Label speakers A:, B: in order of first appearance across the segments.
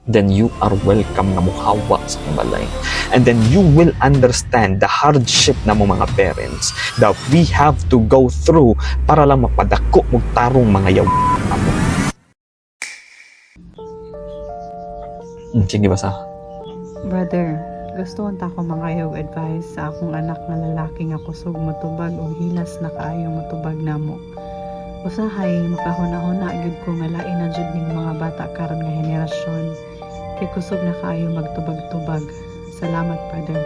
A: Then you are welcome nga muhawa sa akong balay. And then you will understand the hardship na mo mga parents that we have to go through para lang mapadako mong tarong mga yaw amo. Sige, basa.
B: Brother, gusto unta ko mangayog advice sa akong anak nga lalaki nga kusog motubag og hilas na kaayo motubag namo. Usahay makahuna-huna gyud ko nga lain na jud ning mga bata karon nga henerasyon kay kusog na kaayo magtubag-tubag. Salamat, brother.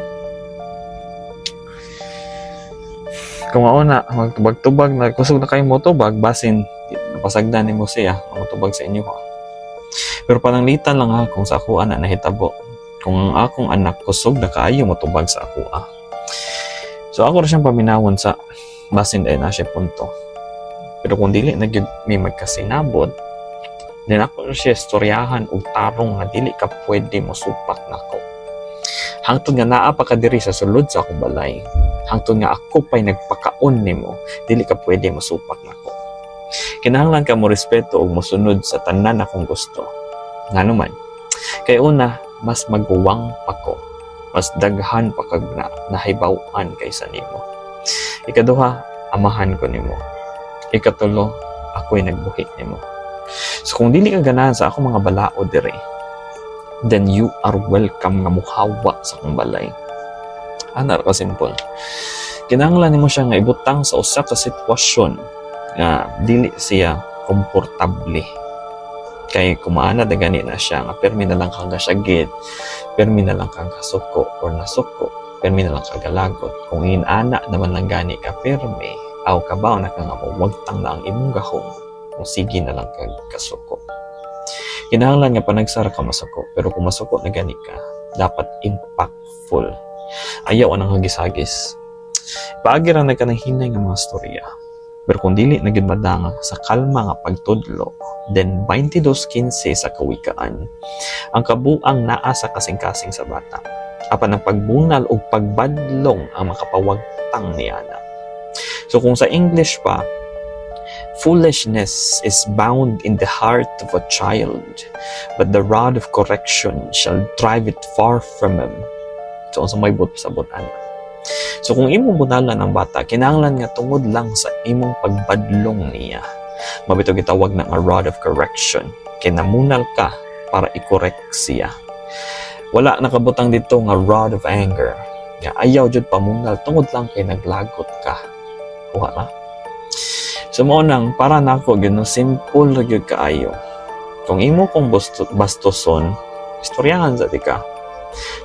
A: Kung ako na, magtubag-tubag na, kusog na kayo motubag, basin, napasagdan nimo siya, ang motubag sa inyo ha. Pero pananglitan lang ha, kung sa ako ana nahitabo. Kung ang akong anak kusog na kaayo motubag sa ako ah. So ako ra siyang paminawon sa basin dahil na siya punto. Pero kung dili na gyud may magkasinabot, then ako ra siya istoryahan og tarong nga dili ka pwede mosupak nako. Hangtod nga naa pa ka diri sa sulod sa akong balay, hangtod nga ako pa'y nagpakaon nimo, dili ka pwede mosupak nako. Kinahanglan ka mo respeto ug mosunod sa tanan akong gusto. Ngano man, kay una, mas maguwang pa ko, mas daghan pa kag na, nahibaw-an kaysa nimo. Ikaduha, amahan ko nimo. Ikatulo, ako'y nagbuhi nimo. So kung dili ka ganahan sa akong mga balao dire, then you are welcome nga muhawa sa akong balay. Ana ra ka simple. Kinahanglan nimo siya nga ibutang sa usa ka sitwasyon nga dili siya komportable. Kay kumaana na gani na siya nga permi na lang kang gasyagit, permi na lang kang kasuko or nasuko, permi na lang ka galagot. Kung inana naman lang gani ka permi, aw kabaw na ka nga mawagtang na ang imong gahom kung sige na lang kag kasuko. Kinahanglan nga panagsara ka masuko, pero kung masuko na gani ka, dapat impactful. Ayaw anang hagis-hagis. Paagi ra na ka ng hinay nga mga storya. Pero kung dili na gyud madanga sa kalma nga pagtudlo, then 22:15 sa Kawikaan, ang kabuang naa sa kasing-kasing sa bata. Apan ang pagbunal o pagbadlong ang makapawagtang niana. So kung sa English pa, "Foolishness is bound in the heart of a child, but the rod of correction shall drive it far from him." So unsa may buot pasabot ana? So kung imong bunalan ang bata, kinahanglan nga tungod lang sa imong pagbadlong niya. Mao bitaw gitawag na nga rod of correction. Kinamunal ka para i-correct siya. Wala nakabutang dito nga rod of anger. Nga ayaw jud pamunal tungod lang kay naglagot ka. Kuha na. So mao nang para nako gyud no, simple ra gyud kaayo. Kung imo kong bastoson, istoryahan sa ka.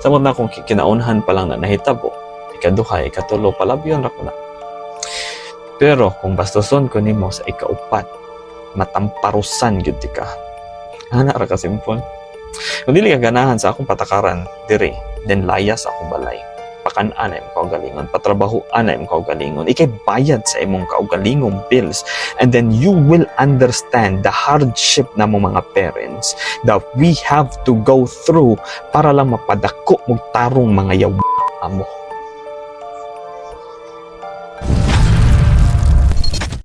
A: Samot na kung kinaunhan pa lang na nahitabo, ikaduha, ikatulo, palabyon ra ko na. Pero kung bastoson ko nimo sa ikaupat, matamparusan gyud ti ka. Ana ra ka simple. Kung dili ka ganahan sa akong patakaran diri, then layas akong balay. Pakan-an na imong kaugalingon, patrabahoan na imong kaugalingon, ikay bayad sa imong kaugalingong bills, and then you will understand the hardship na mo mga parents that we have to go through para lang mapadako mong tarong mga yaw amo.